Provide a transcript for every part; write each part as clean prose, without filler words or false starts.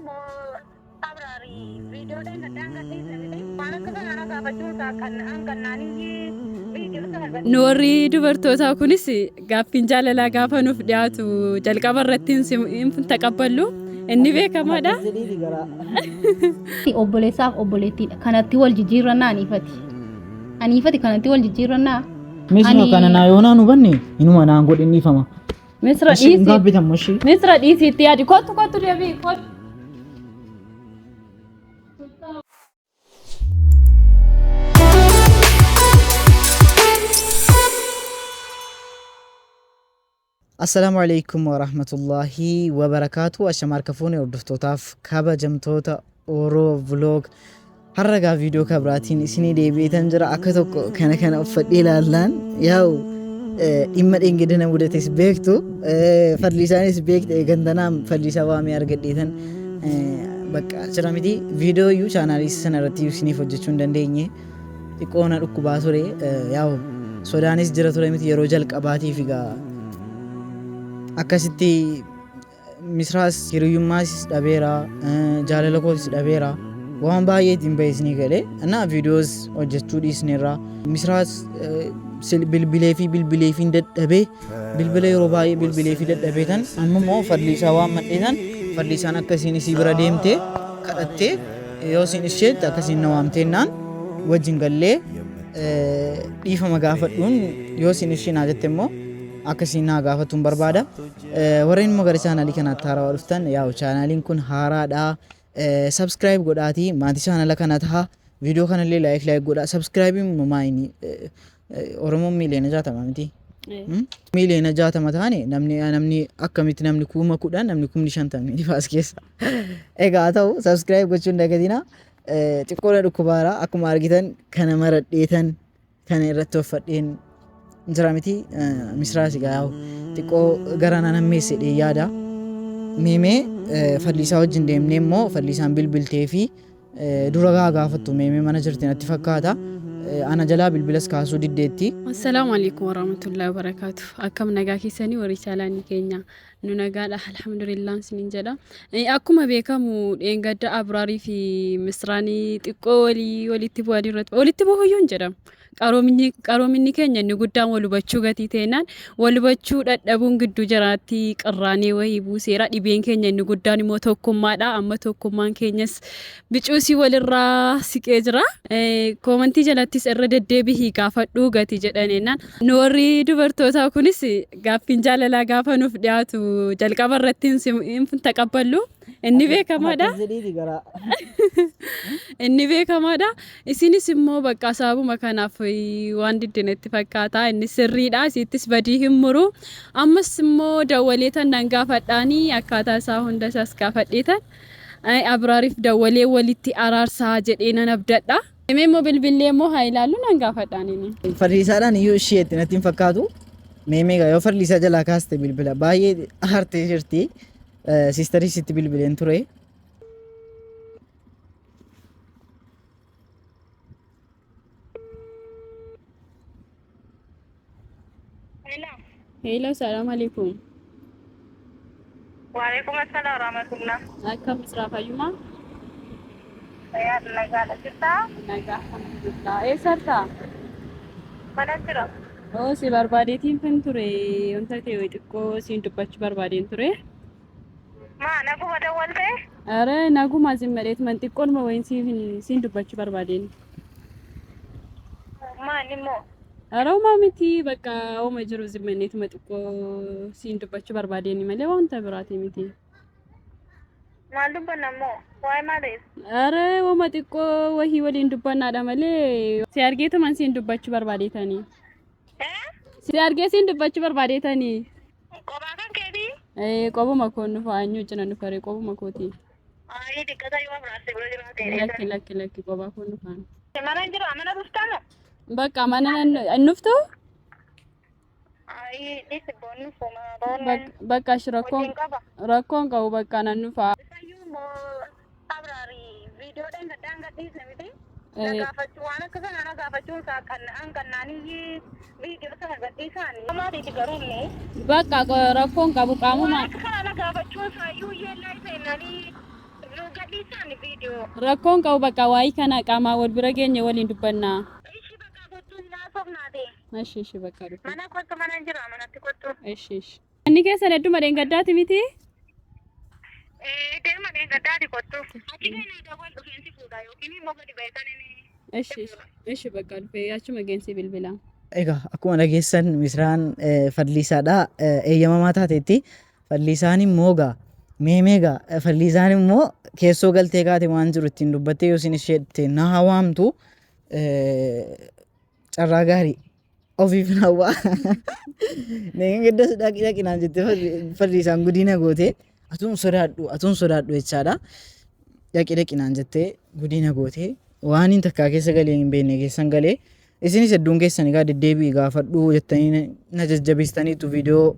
Abraari viidiyoo dheengadhaan gadhiise miti. Waan akka kanaa na gaafachuun isaa kan hanqannaaniyyi viidiyoo sana Nu warri dubartootaa kunis gaaffiin jaalalaa gaafa nuuf dhiyaatu jalqaba irratti hin taqabballu. Inni beekamaadha. Akkas jedhiiti garaa. Obboleessaaf obboleettiidha. Kanatti wal jijjiirrannaa aniifati. Aniifati kanatti wal jijjiirrannaa. Misra Ani- kana naa yoo naan hubanne inuma naan godhin dhiifama. Misra Ishii hin dhiisi. gaabbitammo ishii. Misra dhiisi itti yaadi. Kottu kottu deebii kottu. Assalaamu alaikum warahmatullaahi wabarakaatu. Ashama harka fuune hordoftootaaf kabajamtoota Oro Vlog. Har'a gaa viidiyoo kabiraatiin isinii deebi'eetan jira. Akka tokko kana kana uffadhee ilaallaan yaa'u dhimma dheengadda na mudates beektu falliisaanis beekte gantanaan falliisaa waamee argadheetan bakka jira miti viidiyoo iyyuu chaanaalii sana irratti isiniif hojjechuu hin dandeenye xiqqoo na dhukkubaa ture yaa'u sodaanis jira ture miti yeroo jalqabaatiif egaa akkasitti Misraas hiriyyummaas dhabeera, jaalala kootis dhabeera. Waan baay'ee ittiin ba'e isinii galee. Innaa viidiyoos hojjechuu dhiisneerra. Misraas bilbilee fi bilbilee fi dadhabee bilbila yeroo baay'ee bilbilee fi dadhabee tan amma immoo fadliisaa waan madhee tan fadliisaan akka isiin isii bira deemtee kadhattee yoo isiin isheetti akka isiin na waamteennaan wajjin gallee dhiifama gaafadhuun yoo isiin ishii naa jette immoo akka isiin naa gaafattuun barbaada. Warreen immoo gara chaanaalii kanaatti haarawaa dhuftan yaa'u chaanaaliin kun haaraadha. Subscribe godhaatii maatii chaanala kana taha. Viidiyoo kanallee like like godhaa. Subscribe immoo maayini Oromoon miiliyoona 60 miti. Miiliyoona 60 taane namni namni akkamitti namni 10,000 namni 50,000 ni baas keessa. Egaa haa ta'u subscribe gochuun dagatina. Xiqqoodha dhukkubaara akkuma argitan kana maradheetan kana irratti uffadheen jira miti misraas egaa yaa'u xiqqoo gara na nammeesse jedhee yaada. Meemee falliisaa wajjin deemnee immoo falliisaan bilbiltee fi dura gaa gaafattu meemee mana jirti natti fakkaata. Ana jalaa bilbilas kaasuu diddeetti. Assalaamu alaikum warahmatullahi wabarakatuh. Akkam nagaa keessanii warri chaalaanii keenya nu nagaadha alhamdulillah isiniin jedha. Akkuma beekamu dheengadda Abraarii fi Misraanii xiqqoo walii walitti bu'anii irratti walitti bu'uyyuu hin jedhamu. Qaroominni keenya inni guddaan wal hubachuu gatii ta'inaan wal hubachuu dadhabuun gidduu jiraatti qirraanee wayii buuseera. Dhibeen keenya inni guddaan immoo tokkummaadha. Amma tokkummaan keenyas bicuusii walirraa siqee jira. Koomantii jalattis irra deddeebihii gaafadhuu gati jedhaneenaan nu warri dubartootaa kunis gaaffiin jaalalaa gaafa nuuf dhiyaatu jalqaba irratti hin taqabballu. Inni beekamaadha. Akkas jedhiiti garaa. Inni beekamaadha. Isinis immoo bakka sababuma kanaaf waan diddinetti fakkaata. Inni sirriidha. Isiittis badii hin muru. Ammas immoo dawwaleetan nan gaafadhaanii akkaataa isaa hunda isaas gaafadheetan Abraariif dawwalee walitti araarsaa jedhee nan abdadha. Mee immoo bilbillee immoo haa ilaallu nan gaafadhaan inni. Farriisaadhaan iyyuu ishee itti natti hin fakkaatu. Mee meeqa yoo farriisaa jalaa kaaste bilbila baay'ee aartee jirti. Siistarii sitti bilbileen ture. Hello. Hello, salaam alaikum. Waalaikum assalam warahmatullah. Akkam Misraa fayyumaa? Fayyaa nagaadha jirtaa? Nagaa alhamdulillah. Eessa jirta? Mana jira. Oo si barbaadeetiin kan ture wanta ta'e xiqqoo siin dubbachuu barbaadeen ture. Maa naguma dawwaltee? Are naguma zimmadheet man xiqqoonuma wayiin siin dubbachuu barbaadeen. Maan immoo? Are homaa miti bakka homa jiru zimmanneetuma xiqqoo siin dubbachuu barbaadeen malee wanta biraati miti. Maal dubbanna immoo? Waa'ee maaliif? Are homa xiqqoo wahii waliin dubbannaadha malee si argeetuman siin dubbachuu barbaadeetanii. Eh? Si argee siin dubbachuu barbaadeetanii. Qophaa kan keetii? Qobuma koon nufa anyuu cina nufa ree qobuma kooti. Ayii diqqata yoo biraatti bira jiraate. Lakki lakki lakki qobaa koon nufaan. Mana jira mana dhuftanu? Bakka mana nan nuftu? Ayii dhisi boonni fuma boonni. Bakka ashi rakkoon Wajjin qaba. rakkoon qabu bakka nan nufa. Isayyuu immoo Abraari viidiyoo dhangadhaan gadhiisne miti. Na gaafachuu waan akka kanaa na gaafachuun isaa kan hanqannaaniyyi viidiyoo sana gadhiisaan. Maaliiti garuu inni? Bakka rakkoon qabu Waan qaamumaan. akka kanaa na gaafachuun isaa iyyuu yeellaa isa innanii Gadhiisaan viidiyoo. Rakkoon qabu bakka waa'ee kana qaamaa wal bira geenye waliin dubbannaa. Ishi bakka kottu naasofnaate. Ishi ishi bakka dhufe. Mana kottu mana jira manatti kottu. Ishi ishi. Inni keessan hedduma dheengaddaati miti? Deema dheengaddaati kottu. Achi geenye dawwal dhufeensi fuudha yookiin immoo gadi ba'isan inni. Ishi ishi. Ishi bakka dhufe achuma geensi bilbila. Egaa akkuma dhageessan Misraan Fadliisaadha. Eeyyamamaa taateetti. Fadliisaan immoo egaa meemee egaa Fadliisaan immoo keessoo galtee kaate waan jiru ittiin dubbattee yoo isin isheetti na haa waamtu carraa gaarii ofiif na hawwaa. Neegan gaddas dhaqi dhaqi naan jettee Fadliisaan gudii na goote atuun sodaadhu atuun sodaadhu jechaadha. Dhaqi dhaqi naan jettee gudii na goote waan hin takkaa keessa galee hin beekne keessan galee isinis hedduun keessan egaa deddeebi'i gaafadhu jettanii na jajjabeessitaniitu viidiyoo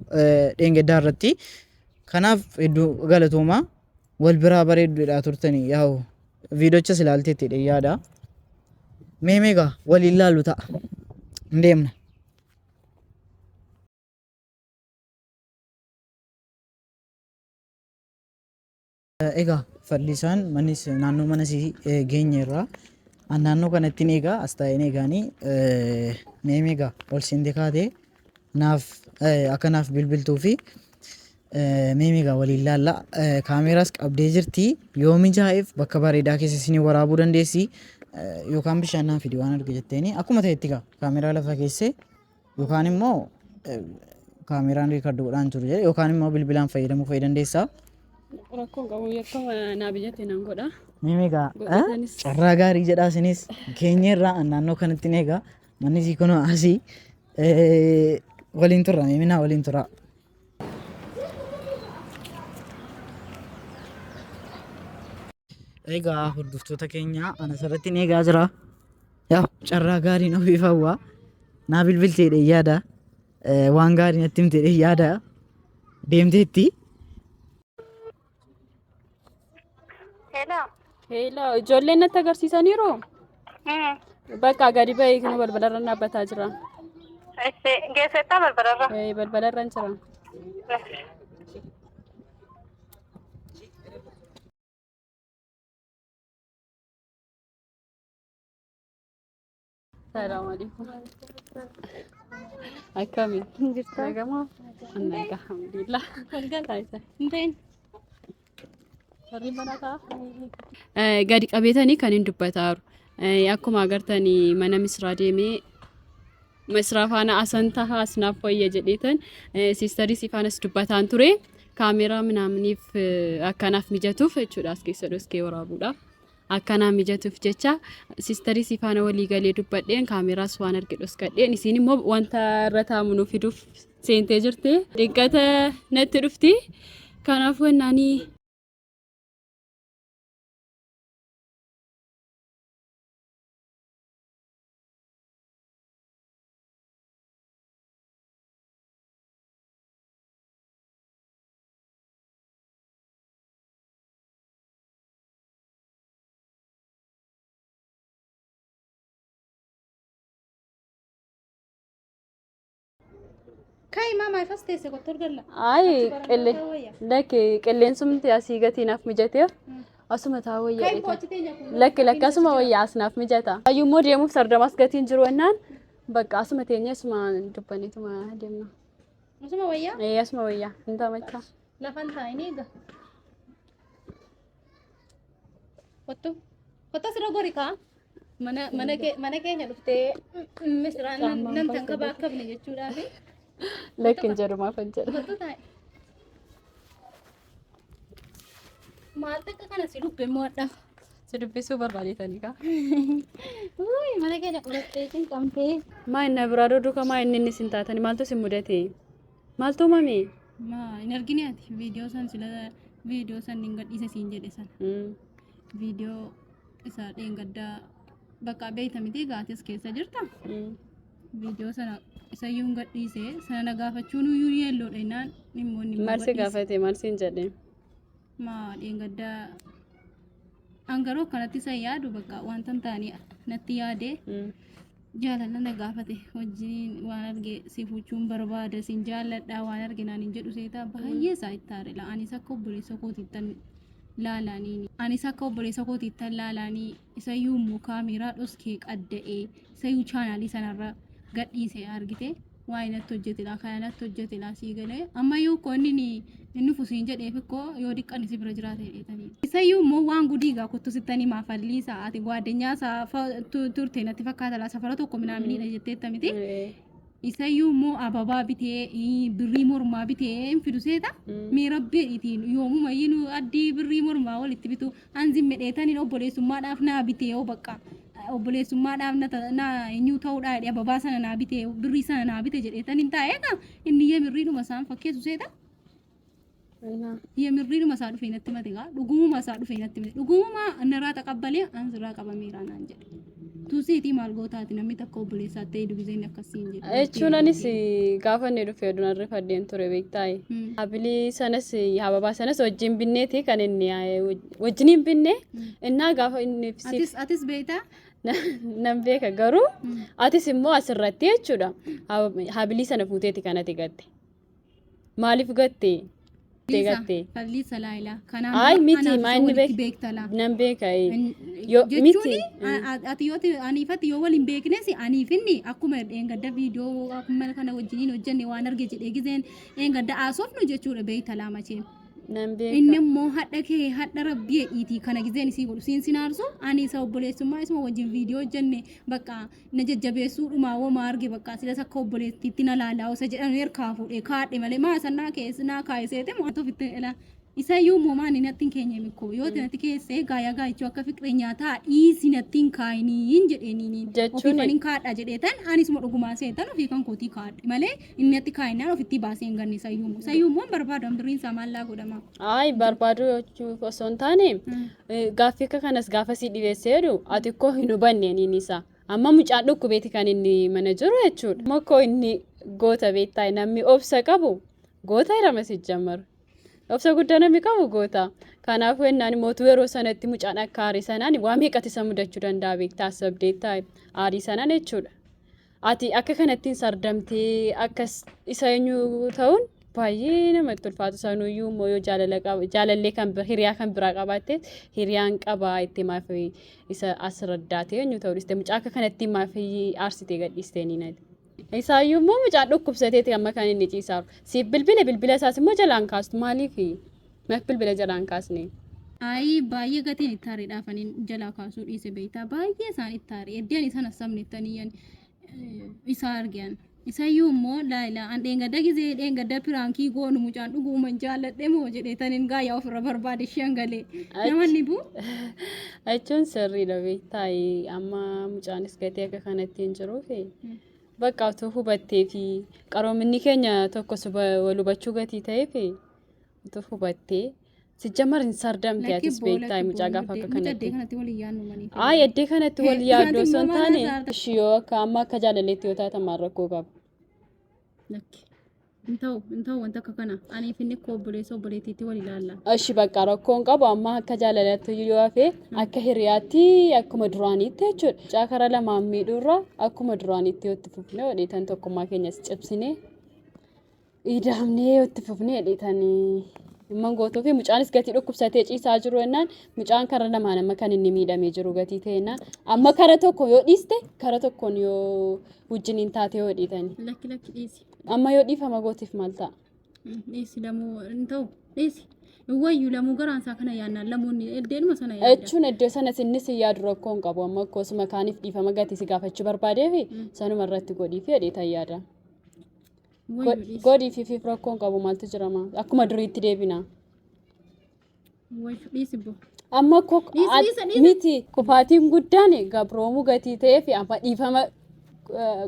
dheengaddaa irratti. Kanaaf hedduu galatoomaa wal biraa bareedduudhaa turtanii yaa'u viidiyochas ilaalteetti yaada. Mee meegaa waliin laalu ta'a. Hin deemna. Egaa Fadlisaan manis naannoo mana isii geenye irraa an naannoo kanatti ni egaa as taa'ee ni egaanii mee meegaa ol seente kaatee naaf akka naaf bilbiltuu fi mee meegaa waliin laalla kaameeraas qabdee jirti yoo mijaa'eef bakka bareedaa keessa isinii waraabuu dandeessi yookaan bishaan naa fidi waan arge jetteeni akkuma ta'etti gaa kaameeraa lafa keessee yookaan immoo kaameeraan riikardi godhaan jiru jedhe yookaan immoo bilbilaan fayyadamuu fayyadamuu dandeessa. Rakkoon qabu yakka naa biyyatti nan godha. Mee meegaa Godhatanis. Carraa gaarii jedhaa isinis keenyerraa an naannoo kanatti ni egaa manni isii kunoo asii waliin turra meeminaa waliin tura. Egaa hordoftoota keenya ana asirratti ni eegaa jira. Yaa carraa gaariin ofiif hawwa. Naa bilbiltee jedhee yaada. Waan gaarii natti himte jedhee yaada. Deemteetti. Hello. Hello, ijoolleen natti agarsiisaniiru. Bakka gadi ba'ee kun balbalarra dhaabbataa jira. Geessettaa balbalarra. Balbalarra jira. Salaamu alaikum. Akkami? Jirta. Nagamaa? Nagaa, alhamdulillah. Hin Gadi qabeetanii kan hin dubbataaru. Akkuma agartanii mana Misraa deemee Misraa faana asan tahaa asnaaf wayya jedheetan siistarii si faanas dubbataan ture. Kaameeraa minaaminiif akkanaaf mijatuuf jechuudha as keessa dhoskee waraabuudhaaf. Akkanaa mijatuuf jecha siistarii si faana walii galee dubbadheen kaameeraas waan arge dhoskadheen isiin immoo wanta irra taa'amu nu fiduuf seentee jirti. Dinqata natti dhufti. Kanaafuu ennaanii Kai mama ifas teesse kottu galla. Ay, qille lakke qilleensumti asii gatii naaf mijateef asuma taa wayya. Kai pochi teenya kun. Lakke lakke asuma wayya as naaf mijata. Ayyuu immoo deemuuf sardamaas gatiin jiru ennaan bakka asuma teenya asuma dubbanneetuma deemna. Asuma wayya. Ee asuma wayya hin tamachaa. Lafan taa'in eega. Kottu. Kottu asirra gori kaa. Mana mana kee mana keenya dhuftee misiraan nan tan qabaa akkabne jechuudhaafi. Lakke hin jedhu maaf hin jedhu. Kottu taa'i. Maal takka kana si dubbe immoo hadha. Si dubbisuu barbaadetanii kaa. Uy, mana keenya qorattee cinqamtee. Maa inni biraa duukaa maa inni inni sin taatani maaltu sin mudate? Maaltu uumame? Ma hin argine ati viidiyoo san sila viidiyoo san hin gadhiise siin jedhe sana. Viidiyoo isaa dheengaddaa bakka beeyta miti gaatis keessa jirta. Viidiyoo sana isayyuu hin gadhiise sana na gaafachuun iyyuu yeelloodha innaan dhimmoonni immoo Maal si gadhiise. gaafate maal siin jedhe? Ma dheengaddaa an garuu akkanatti isa yaadu bakka wanta hin taane natti yaade jaalala na gaafate wajjin waan arge si fuuchuun barbaada sin jaalladha waan arge naan hin jedhu seetaa baay'ee isaa itti aare anis akka obboleessa kootiittan laalaanii anis akka obboleessa kootiittan laalaanii isayyuu immoo kaameeraa dhoskee qadda'ee isayyuu chaanaalii sanarra gadhiise argite waa'ee natti hojjetedha kana natti hojjetedha sii galee ammayyuu koo inni inni fusiin jedheef ikkoo yoo diqqan si bira jiraate jedheetanii. Isayyuu immoo waan gudii gaa kottu sittanii himaa falliisa ati gwaaddenyaa isaa turte natti fakkaata laa safara tokko minaaminidha jetteetta miti. Isayyuu immoo ababaa bitee birrii mormaa bitee hin fidu seeta. Mee rabbeedhiitiin yoomuma iyyuu addii birrii mormaa walitti bitu anzin medheetaniin obboleessummaadhaaf naa bitee yoo bakka obboleessummaadhaaf na eenyuu ta'uudhaa jedhee ababaa sana naa bitee birrii sana naa bite jedheetaniin taa'ee egaa inni yemirriidhuma isaan fakkeessu seeta. Yemirriidhuma isaa dhufee natti himate gaa dhugumuma isaa dhufee natti himate dhugumuma narraa taqabbalee an sirraa qabameera naan jedhe. Tuuseetii maal gootaati namni takka obboleessaa ta'e dubiseen akkasiin jedhe. Jechuun anis gaafa inni dhufe dunan rifadheen ture beektaa. Habilii sanas hababaa sanas wajjin binneeti kan inni wajjin hin binne innaa gaafa inni siif Atis beektaa? Nan beeka garuu atis immoo asirratti jechuudha habilii sana fuuteeti kan ati gatte. Maaliif gatte? Gatte. Falliisa laayilaa. Kanaan Ay dura miti anaaf maa isa inni walitti beek beektala. Nan beeka yoo Jechuun miti. ati yoo aniifatti yoo waliin beeknes aniif inni akkuma dheengadda viidiyoo akkuma kana wajjiniin hojjenne waan arge jedhee gizeen dheengadda haasofnu jechuudha beektalaa macheen. Nan beeka. Inni immoo hadha kee hadha rabbii jedhiitii kana gizeen isii godhu siin sinaarsu ani isa obboleessummaa isuma wajjin viidiyoo hojjenne bakka na jajjabeessuu dhumaa woma arge bakka silas akka obboleettiitti na laalaa osa jedhan harkaa fuudhee kaadhe malee maa san naa keessa naa kaayiseete moo ofitti ila isayyuu immoo maani natti hin keenye mikko yoo natti keessee gaaya gaayichuu akka fiqireenyaa ta'a dhiisi natti hin kaayiniin jedheeniin Jechuun ofiifan hin kaadha jedhee tan anisuma dhugumaa seetan ofii kan kootii kaadhe malee inni natti kaayinaan ofitti baasee hin ganne isayyuu immoo isayyuu immoo hin barbaadu birriin isaa maallaa godhama. Ay barbaadu jechuuf osoo hin taane gaaffii akka kanas gaafa si dhiyeessee jedhu ati koo hin hubanne niin isaa. Amma mucaan dhukkubeeti kan inni mana jiru jechuudha. Amma koo inni goota beektaa namni obsa qabu goota jedhama si jammaru. Obsa guddaa namni qabu goota. Kanaafuu ennaan mootuu yeroo sanatti mucaan akka aarii sanaan waa meeqatu isa mudachuu danda'a beektaa asabdeettaa aarii sanaan jechuudha. Ati akka kanattiin sardamtee akkas isa eenyu ta'uun baay'ee namatti ulfaatu sanuyyuu immoo yoo jaalala qaba jaalallee kan hiriyaa kan biraa qabaatte hiriyaan qabaa itti maaf isa as raddaatee eenyu ta'uu dhiste mucaa akka kanatti maaf aarsitee gadhiistee ni nati. Isaayyuu immoo mucaan dhukkubsateeti amma kan inni ciisaaru. Siif bilbile bilbila isaas immoo jalaan kaastu maaliif? Maaf bilbila jalaan kaasne? Ayi baay'ee gatiin itti aariidhaaf ani jalaa kaasuu dhiise beektaa baay'ee isaan itti aari eddeen isaan assamne ittanii isa argan. Isayyuu immoo laayilaa an dheengadda gizee dheengadda piraankii goonu mucaan dhuguuman jaalladhe moo jedhee taniin gaayyaa ofirra barbaade isheen galee namanni bu. Jechuun sirriidha beektaa amma mucaanis gatii akka kanatti hin jiruufi bakka utuu hubattee fi qaroominni keenya tokko wal hubachuu gatii ta'eef utuu hubattee sijjamar hin sardamte atis beektaa mucaa gaafa akka kanatti. Kanatti wal yaadnu manii. Ay eddee kanatti wal yaaddu osoo hin taane ishii yoo akka amma akka jaalalleetti yoo taatan maal rakkoo qaba? Lakki. Hin ta'u hin ta'u wanta akka kana aniif inni akka obboleessa obboleettiitti wal ilaalla. Ishi bakka rakkoon qabu amma akka jaalalatti yoo hafe akka hiriyaatti akkuma duraaniitti jechuudha. Mucaa karaa lamaan miidhuurra akkuma duraaniitti yoo itti fufne hodheetan tokkummaa keenyas cimsine ida'amnee yoo itti fufne hodheetan imman gootuu fi mucaanis gatii dhukkubsatee ciisaa jiru jennaan mucaan karaa lamaan amma kan inni miidhamee jiru gatii ta'ennaan amma kara tokko yoo dhiiste kara tokkoon yoo wajjiniin taate yoo hodheetani. Lakki lakki dhiisi. Amma yoo dhiifama gootiif maal ta'a? Dhiisi lamuu hin ta'u dhiisi. Wayyu lamuu garaan isaa kana yaannaan lamuun eddeedhuma sana yaadda. Jechuun iddoo sanas innis yaadu rakkoo hin qabu amma akkasuma kaaniif dhiifama gatii si gaafachuu barbaadeef sanuma irratti godhiif jedhee yaada. Wayyu dhiisi. Godhiif rakkoo hin qabu maaltu jirama akkuma duriitti deebina. Wayyu dhiisi bo. Amma koo Dhiisi, dhiisi, dhiisi. miti kufaatiin guddaan gabroomuu gatii ta'eef amma dhiifama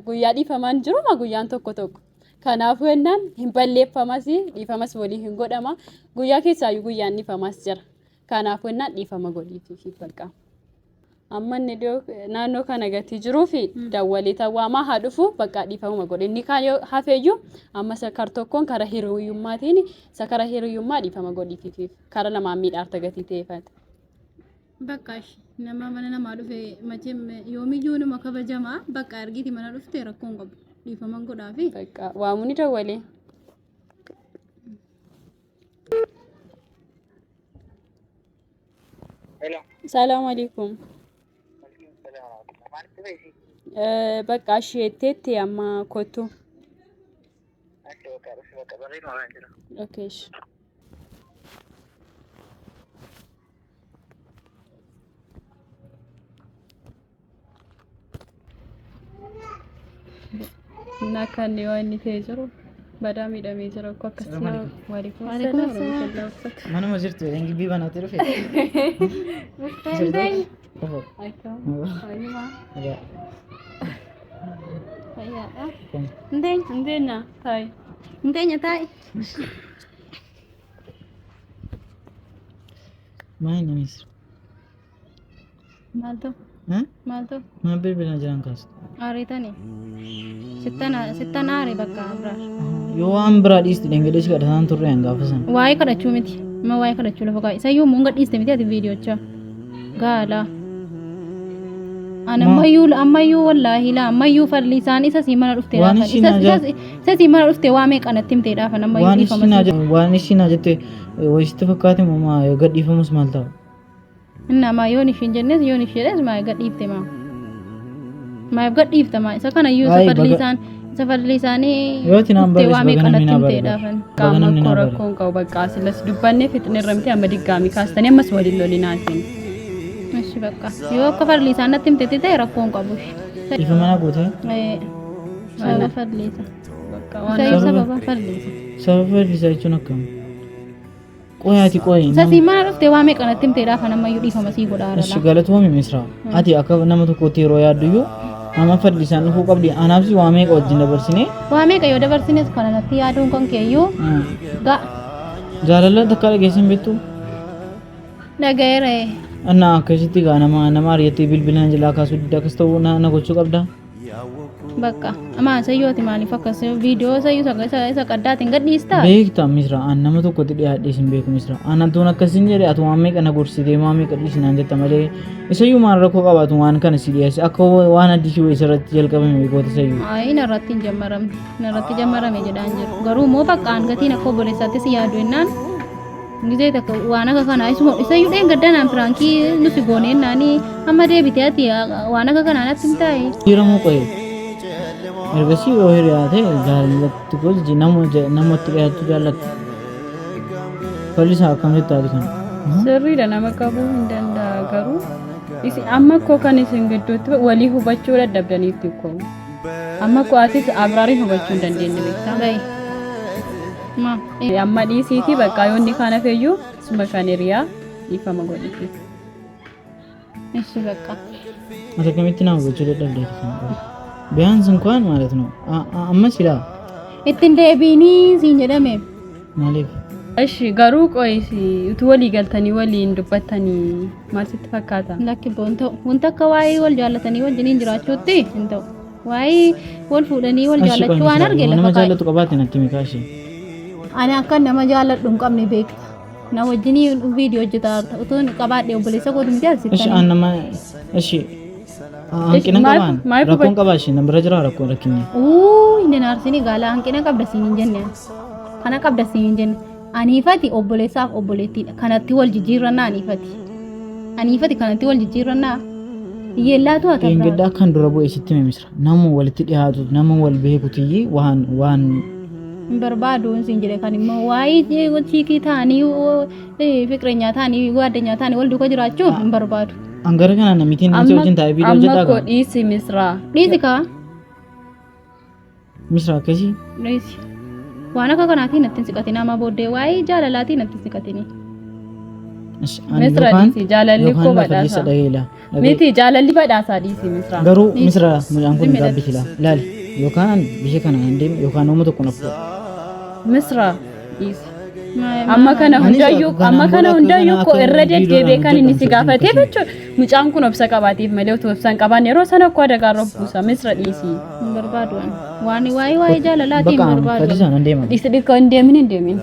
guyyaa dhiifamaan jiruma guyyaan tokko tokko. Kanaafuu jennaan hin balleeffamas dhiifamas walii hin godhama guyyaa keessaayyuu guyyaan dhiifamaas jira. Kanaafuu jennaan dhiifama godhiif bakka. Amma inni dhiyoo naannoo kana gatii jiruu fi dawwalee tawwaamaa haa dhufu bakka dhiifamuma godhe. Inni kaan yoo hafeeyyuu amma isa kar tokkoon kara hiriyyummaatiin isa kara hiriyyummaa dhiifama godhiif kara lamaan miidhaarta gatii ta'eefati. Bakka nama mana namaa dhufe macheem yoomiyyuu nama kabajamaa bakka argiti mana dhufte rakkoo hin qabu dhiifaman godhaafi. Bakka waamuu ni dawwalee. Salaam alaikum. Bakka isheetteetti amma kottu. Okay. Ishi. Inni akka inni waan inni ta'ee jiru badaa miidhamee jira akka akkas Salaam nama alaikum. waalaikum Waalaikum salaam assalaam. warahmatullahi wabarakatuh. Manuma jirtu jedheen gibbii banaatti dhufe. Hin Qofa. Akkam. Waanuma. Egaa, Fayyaadha. kun. Hin teenya. Hin teenya taa'i. Hin teenya taa'i. Maal inni misir? Maaltu? Maaltu? Maal bilbilaan jiran kaastu? Aariitani. Sittan aare bakka Abraar. Yoo waan biraa dhiistu dheengadhee si kadhataan turre an gaafa sana. Waa'ee kadhachuu miti. Amma waa'ee kadhachuu lafa kaa'e. Isayyuu immoo hin gadhiiste miti ati viidiyoocha. Gaala. Ani ammayyuu ammayyuu wallaahi laa ammayyuu falli isaan isa sii mana dhufte Waan laafan. ishiin Isa sii mana dhufte waa meeqa natti himte dhaafan ammayyuu Waan dhiifama ishiin sii. waan ishiin jette wayisitti fakkaate moo maa yoo gadhiifamus maal ta'a? Innaa maa yoon ishiin jennes yoon ishee jedhes maa gadhiifte maa. Maaf gadhiifta maa isa kanayyuu isa Waa'ee falli baga- isaan isa falli isaanii Yoo ati naan dhuftee waa barreessu meeqa baga namni natti naa himte barreessu. dhaafan. Baga Qaama namni koo naa barreessu. rakkoon qabu bakka asilas dubbannee fixneerra miti amma diggaamii kaastanii ammas waliin lolinaatiin. Ishi bakka yoo akka falli isaan natti himtetti ta'e rakkoon qabu. Dhiifama naa gootee? Sababa falli isa. Bakka waan Isayyuu Sababa- sababa falli isa. Sababa fallisaa jechuun akkam? Qoy ati qoy. Isa sii mana dhuftee waa meeqa natti himtee dhaafan ammayyuu dhiifama sii godhaa Ishi arala. galatoomi Misraa. Ati akka nama tokkootti yeroo yaaddu iyyuu nama fallisaan dhufuu qabdi. Anaaf si waa meeqa wajjin dabarsinee Waa meeqa yoo dabarsines kana natti yaaduun kan keeyyuu ga'a jaalala takka dhageessin beektu. dhaga'eera. Annaa akkasitti gaa nama nama ari'attee bilbilaan jalaa kaasuu didda akkas ta'uu na na gochuu qabda. Bakka amaa isayyuu ati maaliif akkas viidiyoo isayyuu isa isa qaddaatiin gadhiistaa? Beekta Misra an nama tokkotti dhiyaadhee sin beeku Misra. An atuun akkasin jedhe atu waan meeqa na gorsitee waan meeqa dhiisi naan jetta malee isayyuu maal rakkoo qabaatu waan kana si dhiyeesse akka waan addisii wayii isarratti jalqabame goota isayyuu. Ayi narratti hin jammaramne narratti jammarame jedhaan jiru garuu immoo bakka an gatiin akka obboleessaatti si yaadu jennaan Gizee takka waan akka kanaa isuma isayyuu dheengadda naan piraankii nuti gooneen naanii amma deebitee ati waan akka kanaa natti hin taa'e. Jijjiiramuu qo'e. Ergasii yoo hiriyaa ta'e jaallattu koo jijji nama namatti dhiyaachuu jaallatta. Falli isaa akkamitti taati kana? Sirriidha nama qabuu hin danda'a garuu isin amma koo kan isin gidduutti walii hubachuu dadhabdaniitti koo amma koo atis abraariin hubachuu hin dandeenye beektaa. Ga'i. Ma. Amma dhiisiitii bakka yoo inni kaan hafeeyyuu suma kan hiriyaa dhiifama godhifi. Ishi bakka. Ati akkamitti nama gochuu dadhabde ati kana qofa? ቢያንስ እንኳን ማለት ነው ammas ilaa Ittiin deebiinii siin jedhame. maaliif Ishi garuu qoyisi utuu walii galtanii waliin dubbattanii maal sitti fakkaata? Lakki boon ta'u. Wanta akka waa'ee wal jaallatanii wajjiniin jiraachuutti hin ta'u. Waa'ee wal fuudhanii wal Ashi qoy jaallachuu waan Misraa, arge yoo lafa nama kaa'e. jaallatu qabaate natti himi kaashee. Ani akka nama jaalladhu hin qabne beekta. Na wajjinii viidiyoo hojjetaa jirta. Utuu hin qabaadhe obboleessa kootu miti Ishi asittanii. an nama ishi hanqina maal- qabaan maal rakkoon qabaa ishi na bira jira rakkoon rakkinni. Uu inni naarsini gaala hanqina qabda siin hin jenne. Kana qabda siin hin jenne. Aniifati obboleessaaf obboleettiidha. Kanatti wal jijjiirrannaa aniifati. Aniifati kanatti wal jijjiirrannaa. Hiyyeellaatu haa ta'u. Dheengadda akkan dura bu'e sitti hime Misra. Nama walitti dhiyaatu nama wal beekutiyyi waan waan Hin barbaadu siin jedhe kan immoo waa'ee chiikii ta'anii fiqireenyaa ta'anii gaaddanyaa ta'anii wal duuka jiraachuu hin barbaadu. An gara kana namitiin namicha wajjin taa'ee viidiyoo Amma hojjedhaa koo gaa. dhiisi Misraa. Dhiisi kaa. Misra akkasii. Dhiisi. Waan akka kanaatiin natti hin siqatin amma booddee waa'ee jaalalaatiin natti hin siqatini. Ish, ani Misra yookaan dhiisi jaalalli yookaan koo lafa keessa badhaasa. dhahee ilaa. Dhaga'e. Miti jaalalli badhaasaa dhiisi Misra. Garuu Dhiisi. Misra mucaan kun Zimmi gaabbisi laa. Ilaali yookaan ani biyya kana hin deemu yookaan nama tokko na fuudha. Misra dhiisi. Amma kana Anis hundayyuu kanaan amma booda kana akka hundayyuu kana koo akka irra viidiyoodhaan deddeebi'ee kan inni si hojjedhan gaafateef fedhii jechuudha. Mucaan kun obsa qabaateef malee utuu obsa hin qabaanne yeroo sana koo adagaa irra buusa. Misra dhiisi. Hin barbaadu ani. Waan waa'ee waa'ee jaalalaatiin Bakka hin ani barbaadu. fadhisaa nan deema. Dhiisi dhikkoo hin deemin hin deemin.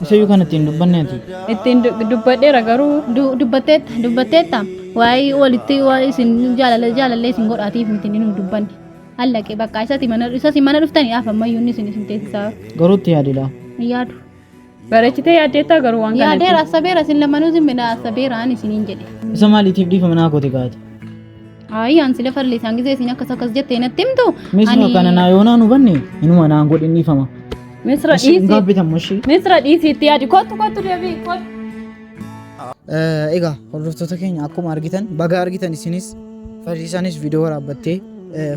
Isayyuu kan ittiin dubbanne ati. Ittiin dubbadheera garuu Dubbatteetta dubbatteetta waa'ee walitti waa'ee isin jaalala jaalallee isin godhaatiif miti inni nu dubbanne. Allaqe bakka isati mana isasi mana dhuftanii hafa ammayyuu inni isin isin teessisaa Garuu itti yaadila. hin yaadu. Bareechitee yaaddeettaa garuu waan kanatti. Yaadeera assabeera isin lamanuu zimmina assabeera ani isiniin jedhe. Isa maaliitiif dhiifama naa goote gaate? Ayi an sila farlisaan gisee isin akkas akkas jettee natti himtu. Misra kana naa yoo naan hubanne inuma naan godhin dhiifama. Misra Ishii hin dhiisii. gaabbitamu ishii. Misra dhiisii itti yaadi. Kottu kottu deebii kottu. Egaa hordoftoota keenya akkuma argitan baga argitan isinis farrisaanis viidiyoo waraabbattee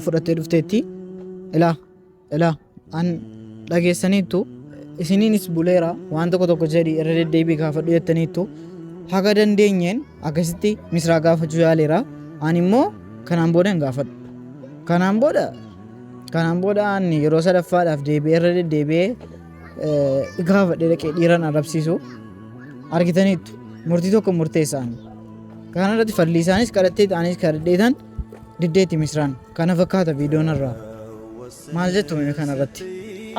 fudhattee dhufteetti. Ilaa ilaa an dhageessaniittu isiniinis buleera waan tokko tokko jedhi irra deddeebii gaafadhu jettaniittu haga dandeenyeen akkasitti misraa gaafachuu yaaleera. Ani immoo kanaan booda hin gaafadhu. Kanaan booda kanaan booda ani yeroo sadaffaadhaaf deebi'ee irra deddeebi'ee gaafadhee dhaqee dhiiran arrabsiisu argitaniittu murtii tokko murteessaan. Kana irratti falli isaanis kadhattee anis kadhadheetan diddeetti misraan. Kana fakkaata viidiyoon irraa. Maal jettu mee kana irratti?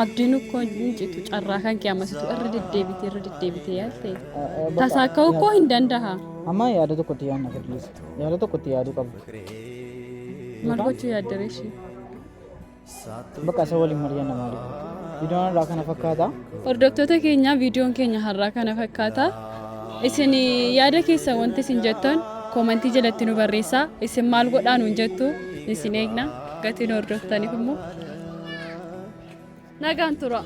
Abdiin ukkoo hin citu carraa kan kee ammasitu irra deddeebitee irra deddeebitee yaalte. Tasaa ka'uu koo hin danda'a. Amma yaada tokkotti yaadna fadhiisa. Yaada tokkotti yaaduu qabdu. Maal gochuu yaaddare ishee? Bakka isa waliin mari'anna maaliif? Viidiyoon irraa kana fakkaata. Hordoftoota keenya viidiyoon keenya har'aa kana fakkaata. Isin yaada keessan wanti isin jettan koomantii jalatti nu barreessaa. Isin maal godhaa nuun jettu isin eegna. Gatii nu hordoftaniif immoo nagaan tura.